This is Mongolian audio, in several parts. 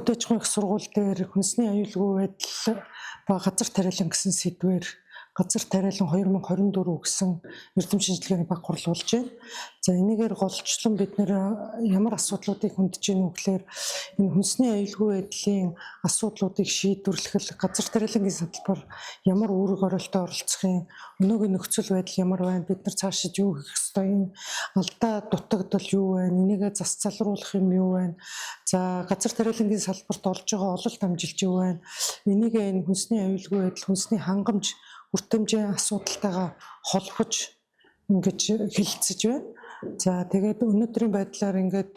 Хөдөө аж ахуйн их сургууль дээр хүнсний аюулгүй байдал ба газар тариалан гэсэн сэдвээр газар тариалан 2024 гэсэн эрдэм шинжилгээний баг хурал болж байна. За, энийгээр голчлон бид нэр ямар асуудлуудыг хөндөж гэнэ вэ гэхээр энэ хүнсний аюулгүй байдлын асуудлуудыг шийдвэрлэх, газар тариалангийн салбар ямар үүрэг оролттой оролцох юм, өнөөгийн нөхцөл байдал ямар байна, бид нар цаашид юу хийх ёстой юм, алдаа дутагдал юу байна, энийгээ зас залруулах юм юу байна, за, газар тариалангийн салбарт олж байгаа ололт амжилт юу байна, энийгээ энэ хүнсний аюулгүй байдал, хүнсний хангамж, хүртээмжийн асуудалтайгаа холбож ингэж хэлэлцэж байна. За, тэгээд өнөөдрийн байдлаар ингээд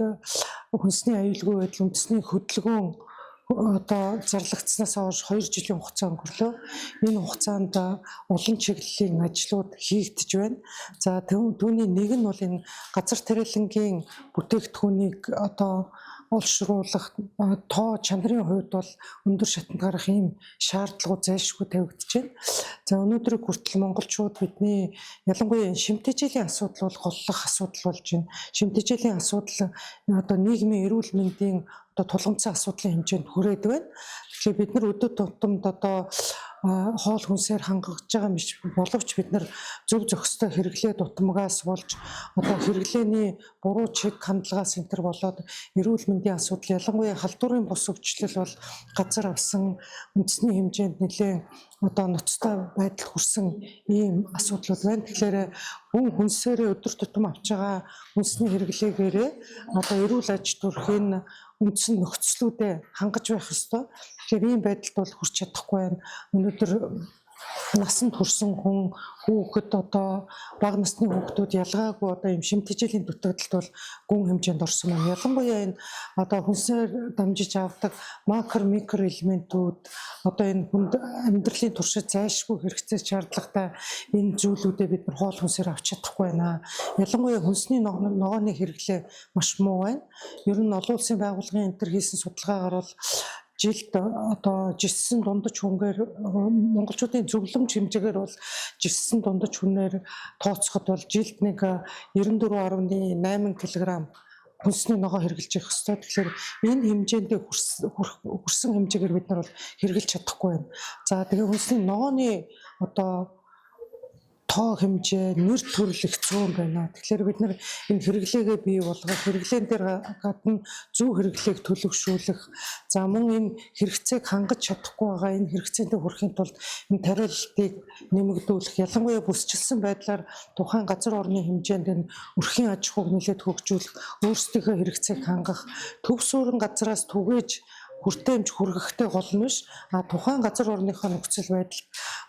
хүнсний аюулгүй байдал үндэсний хөдөлгөөн одоо зарлагдсанаас хойш 2 жилийн хугацаа өнгөрлөө. Энэ хугацаанд олон чиглэлийн ажлууд хийгдэж байна. За, түүний нэг нь бол энэ газар тариалангийн бүтээгдэхүүнийг одоо олшруулах, тоо чанарын хувьд бол өндөр шатанд гарах ийм шаардлагууд зайлшгүй тавигдаж байна. За, өнөөдрийг хүртэл монголчууд бидний ялангуяа энэ шимтэжээлийн асуудал бол голлох асуудал болж байна. Шимтэжээлийн асуудал одоо нийгмийн эрүүл мэндийн одоо тулгамдсан асуудлын хэмжээнд хүрээд байна. Тэгэхээр бид нар өдөр тутамд одоо хоол хүнсээр хангаж байгаа юм биш боловч бид нар зөв зохистой хэрэглээ дутмагаас болж, одоо хэрэглээний буруу чиг хандлагаас энэ төр болоод эрүүл мэндийн асуудал, ялангуяа халдварын бус өвчлөл бол газар авсан үндэсний хэмжээнд нэлээд одоо ноцтой байдал хүрсэн ийм асуудлууд байна. Тэгэхээр хүн хүнсээрээ өдөр тутам авч байгаа хүнсний хэрэглээгээрээ одоо эрүүл аж төрхийн үндсэн нөхцлүүдээ хангаж байх ёстой. Тэгэхээр ийм байдалд бол хүрч чадахгүй байна. Өнөөдөр насанд хүрсэн хүн, хүүхэд, одоо бага насны хүүхдүүд ялгаагүй одоо ийм шимтэжээлийн дутагдалд бол гүн хэмжээнд орсон байна. Ялангуяа энэ одоо хүнсээр дамжиж авдаг макро, микро элементүүд, одоо энэ хүнд амьдралын туршид зайлшгүй хэрэгцээ шаардлагатай энэ зүйлүүдээ бид нар хоол хүнсээр авч чадахгүй байна. Ялангуяа хүнсний ногооны хэрэглээ маш муу байна. Ер нь олон улсын байгууллагын энэ төр хийсэн судалгаагаар бол жилд одоо жиссэн дундаж хүнгээр, монголчуудын зөвлөмж хэмжээгээр бол жиссэн дундаж хүнээр тооцоход бол жилд нэг 94.8 кг хүнсний ногоо хэрэглэж явах ёстой. Тэгэхээр энэ хэмжээндээ хүрсэн хэмжээгээр бид нар бол хэрэглэж чадахгүй байна. За, тэгээ хүнсний ногооны одоо тоо хэмжээ, нэр төрөл их цөөн байна. Тэгэхээр бид нар энэ хэрэглээгээ бий болгох, хэрэглээн дээр гадна зөв хэрэглээг төлөвшүүлэх, за, мөн энэ хэрэгцээг хангаж чадахгүй байгаа энэ хэрэгцээндээ хүрэхийн тулд энэ тариалалтыг нэмэгдүүлэх, ялангуяа бүсчилсэн байдлаар тухайн газар орны хэмжээнд энэ өрхийн аж ахуйг нэлээд хөгжүүлэх, өөрсдийнхөө хэрэгцээг хангах, төв суурин газраас түгээж хүртээмж хүргэхтэй гол нь биш, а тухайн газар орныхоо нөхцөл байдал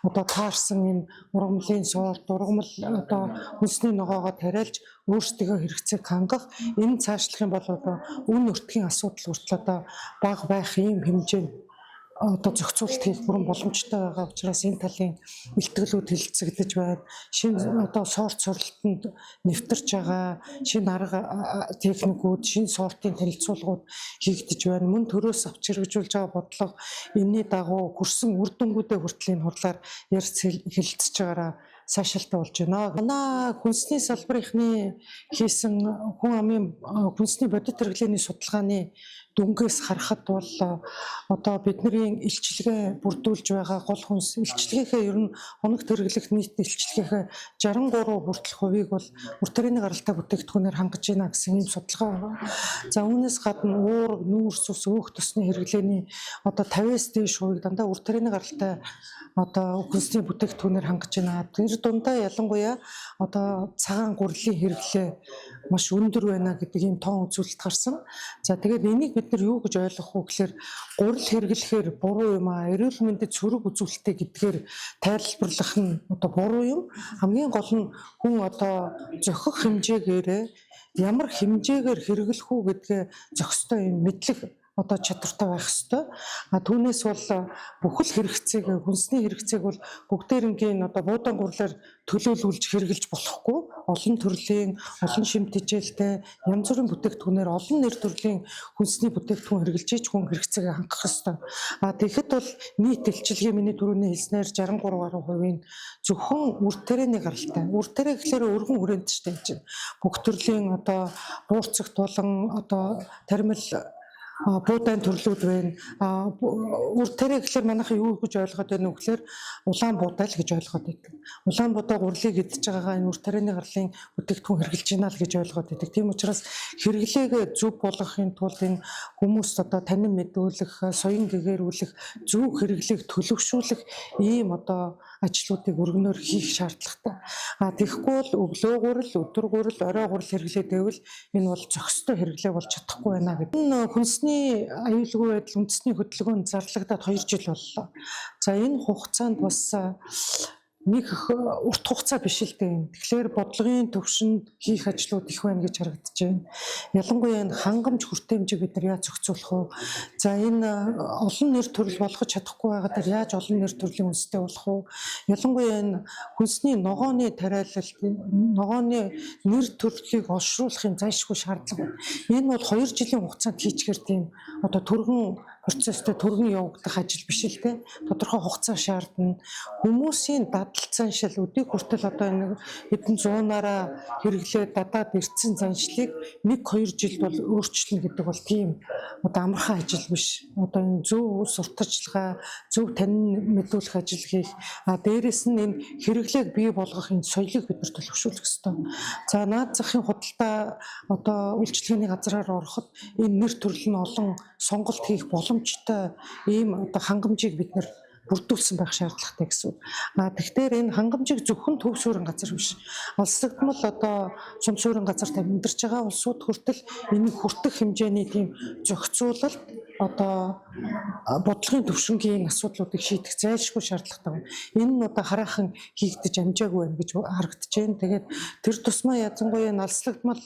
одоо таарсан энэ ургамлын сорт, ургамал, одоо хүнсний ногоогоо тариалж өөрсдийнхөө хэрэгцээг хангах, энэ цаашлах юм бол одоо үн өртгийн асуудал хүртэл одоо бага байх ийм хэмжээнд одоо зохицуулалт хийх бүрэн боломжтой байгаа учраас энэ талын илтгэлүүд хэлэлцэгдэж байна. Шинэ одоо сорт сорилтонд нэвтэрч байгаа шинэ арга техникүүд, шинэ сортын танилцуулгууд хийгдэж байна. Мөн төрөөс авч хэрэгжүүлж байгаа бодлого, энэний дагуу хүрсэн үр дүнгуудээ хүртэл энэ хурлаар ярьц хэлэлцэж байгаараа сайшаалтай болж байна. Манай хүнсний салбарынхны хийсэн хүн амын хүнсний бодит хэрэглээний судалгааны дүнгээс харахад бол одоо бидний илчилгээ бүрдүүлж байгаа гол хүнс илчилгээнхээ ер нь хоногт хэрэглэх нийт илчилгээнхээ 63 хүртэл хувийг бол үр тарианы гаралтай бүтээгдэхүүнээр хангаж байна гэсэн ийм судалгаа байна. За, үүнээс гадна уурга, нүүрс ус, өөх тосны хэрэглээний одоо 50-аас дээш хувийг дандаа үр тарианы гаралтай одоо хүнсний бүтээгдэхүүнээр хангаж байна. Тэр дундаа ялангуяа одоо цагаан гурилын хэрэглээ маш өндөр байна гэдэг ийм тоон үзүүлэлт гарсан. За, тэгээд энийг бид нар юу гэж ойлгох вэ гэхээр гурил хэрэглэхээр буруу юм аа, эрүүл мэндэд сөрөг үзүүлэлттэй гэдгээр тайлбарлах нь одоо буруу юм. Хамгийн гол нь хүн одоо зохих хэмжээгээрээ, ямар хэмжээгээр хэрэглэх үү гэдгээ зохистой юм мэдлэг, одоо чадвартай байх ёстой. А түүнээс бол бүхэл хэрэгцээг, хүнсний хэрэгцээг бол бүгдээрэнгийн одоо буудан гурлаар төлөөлүүлж хэрэглэж болохгүй. Олон төрлийн, олон шимтэжээлтэй, янз бүрийн бүтээгдэхүүнээр, олон нэр төрлийн хүнсний бүтээгдэхүүн хэрэглэж ич хүн хэрэгцээгээ хангах ёстой. А тэгэхэд бол нийт илчилгээ миний түрүүний хэлснээр 63 гаруй хувийн зөвхөн үр тарианы гаралтай. Үр тариа гэхлээр өргөн хүрээнд шүү дээ чинь. Бүх төрлийн одоо буурцагт болон одоо тармил Буудаан төрлүүд байна. Үр тариа гэхлээр манайхан юу гэж ойлгоод байна вэ гэхлээр улаан буудаа л гэж ойлгоод байдаг. Улаан будаа гурлыг идэж байгаагаа энэ үр тарианы гарлын бүтээгдэхүүн хэрэглэж байна л гэж ойлгоод байдаг. Тийм учраас хэрэглээг зөв болгохын тулд энэ хүмүүст одоо танин мэдүүлэх, соён гэгээрүүлэх, зөв хэрэглээг төлөвшүүлэх ийм одоо ажлуудыг өргөнөөр хийх шаардлагатай. Тэгэхгүй бол өглөө гурил, өдөр гурил, орой гурил хэрэглээд байвал энэ бол зохистой хэрэглээ болж чадахгүй байна гэдэг. Энэ хүнсний аюулгүй байдал үндэсний хөдөлгөөнд зарлагдаад 2 жил боллоо. За, энэ хугацаанд бас нэг урт хугацаа биш л дээ. Тэгэхээр бодлогын төвшөнд хийх ажлууд их байна гэж харагдаж байна. Ялангуяа энэ хангамж хүртээмжийг бид нар яаж зохицуулах вэ? За, энэ олон нэр төрөл болгож чадахгүй байгаа дээр яаж олон нэр төрлийн үндэстэй болох вэ? Ялангуяа энэ хүнсний ногооны тариалалт, ногооны нэр төрлийг олшруулах юм зайлшгүй шаардлага байна. Энэ бол 2 жилийн хугацаанд хийчихээр тийм одоо түргэн процесстэй түргэн явагдах ажил биш л дээ. Тодорхой хугацаа шаардна. Хүмүүсийн дадал заншил өдийг хүртэл одоо энэ хэдэн зуунаараа хэрэглээ дадаад ирсэн заншлыг 1 2 жилд бол өөрчилнө гэдэг бол тийм одоо амархан ажил биш. Одоо энэ зөв сурталчилгаа, зөв танин мэдүүлэх ажил хийх, дээрэс нь энэ хэрэглээг бий болгох энэ соёлыг бид нар төлөвшүүлэх ёстой. За, наад захын худалдаа одоо үйлчилгээний газраар ороход энэ нэр төрөл нь олон сонголт хийх боломжтой ийм одоо хангамжийг бид нар бүрдүүлсэн байх шаардлагатай гэсэн үг. Тэгэхээр энэ хангамжийг зөвхөн төв суурин газар биш. Олсогдмол одоо сум суурин газарт амьдарч байгаа улсууд хүртэл энийг хүртэх хэмжээний тийм зохицуулалт, одоо бодлогын төвшингийн асуудлуудыг шийдэх зайлшгүй шаардлагатай байна. Энэ нь одоо хараахан хийгдэж амжаагүй байна гэж харагдаж байна. Тэгээд тэр тусмаа язангуяа алслагдмал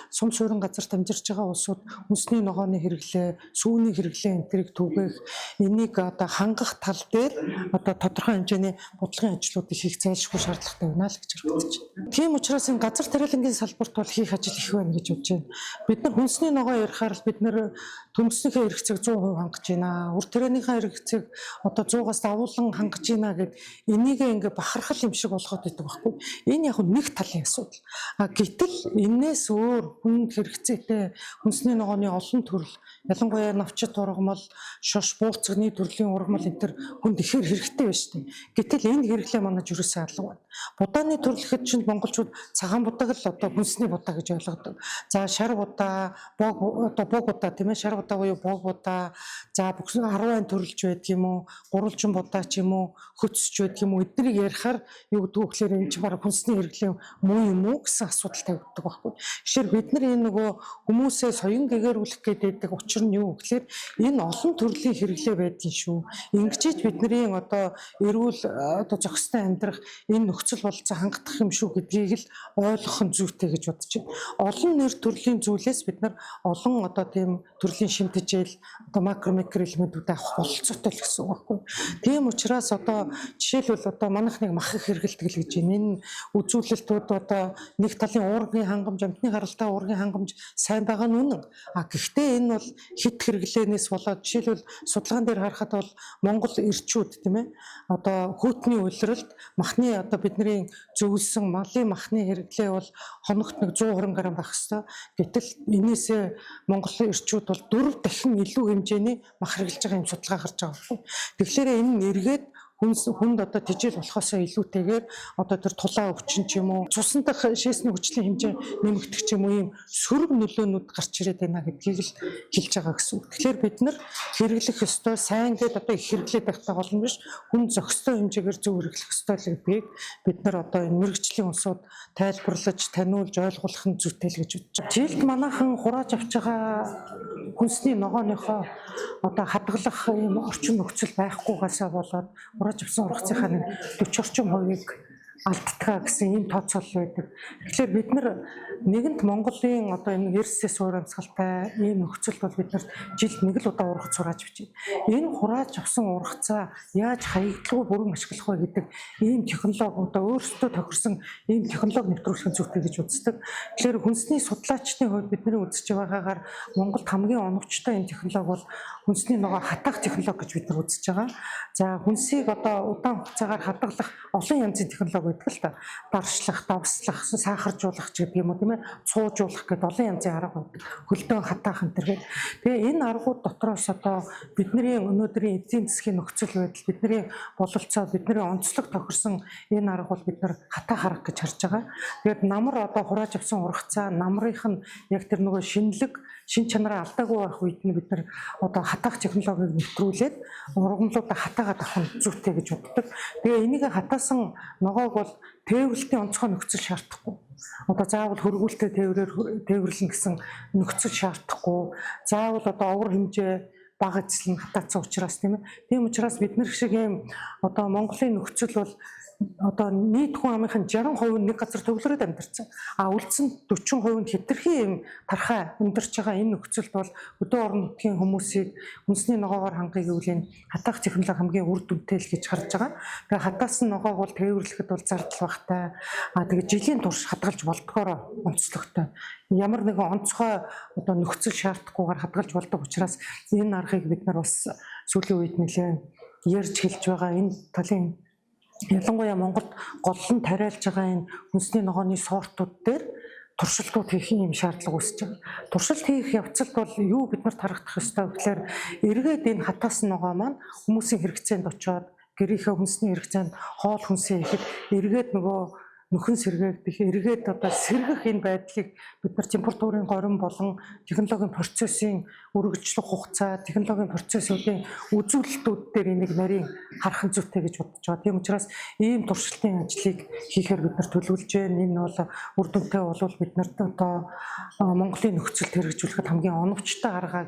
сум суурин газарт амьдарч байгаа улсууд хүнсний ногооны хэрэглээ, сүүний хэрэглээ энэ тэрийг түгээх, энийг одоо хангах тал дээр одоо тодорхой хэмжээний бодлогын ажлуудыг хийх зайлшгүй шаардлагатай байна л гэж харагдаж байна. Тийм учраас энэ газар тариалангийн салбарт бол хийх ажил их байна гэж бодож байна. Бид нар хүнсний ногоо ярихаар л бид нар төмөснийхөө хэрэгцээг 100% хангаж байна. Үр тарианыхаа хэрэгцээг одоо 100-аас давуулан хангаж байна гэд энийг ингээ бахархал юм шиг болгоод байдаг байхгүй. Энэ яг нэг талын асуудал. Гэтэл энээс өөр хүнд хэрэгцээтэй хүнсний ногооны олон төрөл, ялангуяа навчит ургамал, шош, буурцагны төрлийн ургамал энэ төр хүнд ихээр хэрэгтэй байна шүү дээ. Гэтэл энэ хэрэглээ манайд ерөөсөө алга байна. Будааны төрөл гэхэд чинь монголчууд цагаан будааг л одоо хүнсний будаа гэж ойлгодог. За, шар будаа, бог, одоо бог будаа, тийм ээ, шар будаа буюу бог будаа, за бүхэн 10 төрөлж байдаг юм уу, гурвалжин будаа ч юм уу, хөцөж байдаг юм уу, эднийг ярихаар юу гэдэг вэ гэхээр энэ чинь бараг хүнсний хэрэглээ муу юм уу гэсэн асуудал тавигддаг байхгүй. Тэгэхээр бид нар энэ нөгөө хүмүүсээ соён гэгэрүүлэх гэдэг учир нь юу гэхээр энэ олон төрлийн хэрэглээ байдгийн шүү. Ингэжээж бидний одоо эрүүл, одоо зохистой амьдрах энэ нөхцөл бололцоо хангах юм шүү гэдгийг л ойлгох нь зүйтэй гэж бодож байна. Олон нэр төрлийн зүйлээс бид нар олон одоо тийм төрлийн шим тэжээл, одоо макро микро элементүүд авах бололцоотой л гэсэн үг байхгүй. Тийм учраас одоо жишээлбэл одоо манайх нэг мах их хэрэглэдэг л гэж байна. Энэ үзүүлэлтүүд одоо нэг талын уургийн хангамж, амьтны гаралтай уургийн хангамж сайн байгаа нь үнэн. Гэхдээ энэ бол хэт хэрэглээнээс болоод, жишээлбэл судалгаан дээр харахад бол Монгол эрчүүд, тийм ээ, одоо хүйтний улиралд махны одоо бидний зөвлөсөн малын махны хэрэглээ бол хоногт нэг 120 г байх ёстой. Гэтэл энээсээ Монгол эрчүүд бол 4 дахин илүү хэмжээний мах хэрэглэж байгаа юм судалгаа гарч байгаа байхгүй. Тэгэхээр энэ нь эргээд хүнд одоо тэжээл болохоосоо илүүтэйгээр одоо тэр тулаан өвчин ч юм уу, цусан дах шээсний хүчлийн хэмжээ нэмэгдэх ч юм уу, ийм сөрөг нөлөөнүүд гарч ирээд байна гэдгийг л хэлж байгаа гэсэн үг. Тэгэхээр бид нар хэрэглэх ёстой, сайн гээд одоо их хэрэглээд байхтай гол нь биш, хүн зохистой хэмжээгээр зөв хэрэглэх ёстой л гэдгийг бид нар одоо энэ мэргэжлийн улсууд тайлбарлаж, таниулж, ойлгуулах нь зүйтэй л гэж бодож байна. Жилд манайхан хурааж авч байгаа хүнсний ногооныхоо одоо хадгалах ийм орчин нөхцөл байхгүйгаасаа болоод хурааж авсан ургацынхаа нэг 40 орчим хувийг алддгаа гэсэн ийм тооцоолол байдаг. Тэгэхээр бид нар нэгэнт Монголын одоо энэ эрсэс уур амьсгалтай ийм нөхцөлд бол бид нар жилд нэг л удаа ургац хурааж авч байна. Энэ хурааж авсан ургацаа яаж хаягдалгүй бүрэн ашиглах вэ гэдэг ийм технологи, одоо өөрсдөө тохирсон ийм технологи нэвтрүүлэх нь зүйтэй гэж үздэг. Тэгэхээр хүнсний судлаачдын хувьд бидний үзэж байгаагаар Монголд хамгийн оновчтой энэ технологи бол хүнсний ногоо хатаах технологи гэж бид нар үзэж байгаа. За, хүнсийг одоо удаан хугацаагаар хадгалах олон янзын технологи арга байдаг л да. Даршлах, давслах, сахаржуулах ч гэдэг юм уу, тийм ээ, цуужуулах гэдэг олон янзын арга байдаг. Хөлдөө хатаах энэ төр гэдэг. Тэгээ энэ аргууд дотроос одоо бидний өнөөдрийн эдийн засгийн нөхцөл байдал, бидний бололцоо, бидний онцлог тохирсон энэ арга бол бид нар хатаах арга гэж харж байгаа. Тэгээд намар одоо хурааж авсан ургацаа намрынх нь яг тэр нөгөө шинэлэг, шин чанараа алдаагүй байх үед нь бид нар одоо хатаах технологиг нэвтрүүлээд ургамлуудаа хатаагаад авах нь зүйтэй гэж боддог. Тэгээ энийг хатаасан ногоог бол тээвэрлэлтийн онцгой нөхцөл шаардахгүй. Одоо заавал хөргүүлэлтээ тээврээр тээвэрлэнэ гэсэн нөхцөл шаардахгүй. Заавал одоо овор хэмжээ бага эзлэн хатаацсан учраас, тийм ээ. Тийм учраас бид нар шиг ийм одоо Монголын нөхцөл бол одоо нийт хүн амынхын 60% нь нэг газар төвлөрөөд амьдарсан. А үлдсэн 40% нь хэтэрхий юм тархай амьдарч байгаа энэ нөхцөлд бол хөдөө орон нутгийн хүмүүсийг үндэсний ногоогоор хангая гэвэл энэ хатаах технологи хамгийн үр дүнтэй л гэж харж байгаа. Тэгээ хатаасан ногоог бол тээвэрлэхэд бол зардал багтай. А тэгээ жилийн турш хадгалж болдгоороо онцлогтой. Ямар нэгэн онцгой одоо нөхцөл шаардахгүйгээр хадгалж болдог учраас энэ аргыг бид нар бас сүүлийн үед нэлээд ярьж хэлж байгаа. Энэ талын ялангуяа Монголд голлон тариалж байгаа энэ хүнсний ногооны сортууд дээр туршилтууд хийх юм шаардлага үүсэж байгаа. Туршилт хийх явцалд бол юу бид нарт харагдах ёстой вэ гэхээр эргээд энэ хатаасан ногоо маань хүмүүсийн хэрэгцээнд очиод, гэрийнхээ хүнсний хэрэгцээнд, хоол хүнсээ ихэд эргээд нөгөө нөхөн сэргээгдэх, эргээд одоо сэргэх энэ байдлыг бид нар температурын горим болон технологийн процессын үргэлжлэх хугацаа, технологийн процессуудын үзүүлэлтүүд дээр энийг нарийн харах нь зүйтэй гэж бодож байгаа. Тийм учраас ийм туршилтын ажлыг хийхээр бид нар төлөвлөж байна. Энэ бол үр дүнтэй болвол бид нарт одоо Монголын нөхцөлд хэрэгжүүлэхэд хамгийн оновчтой арга.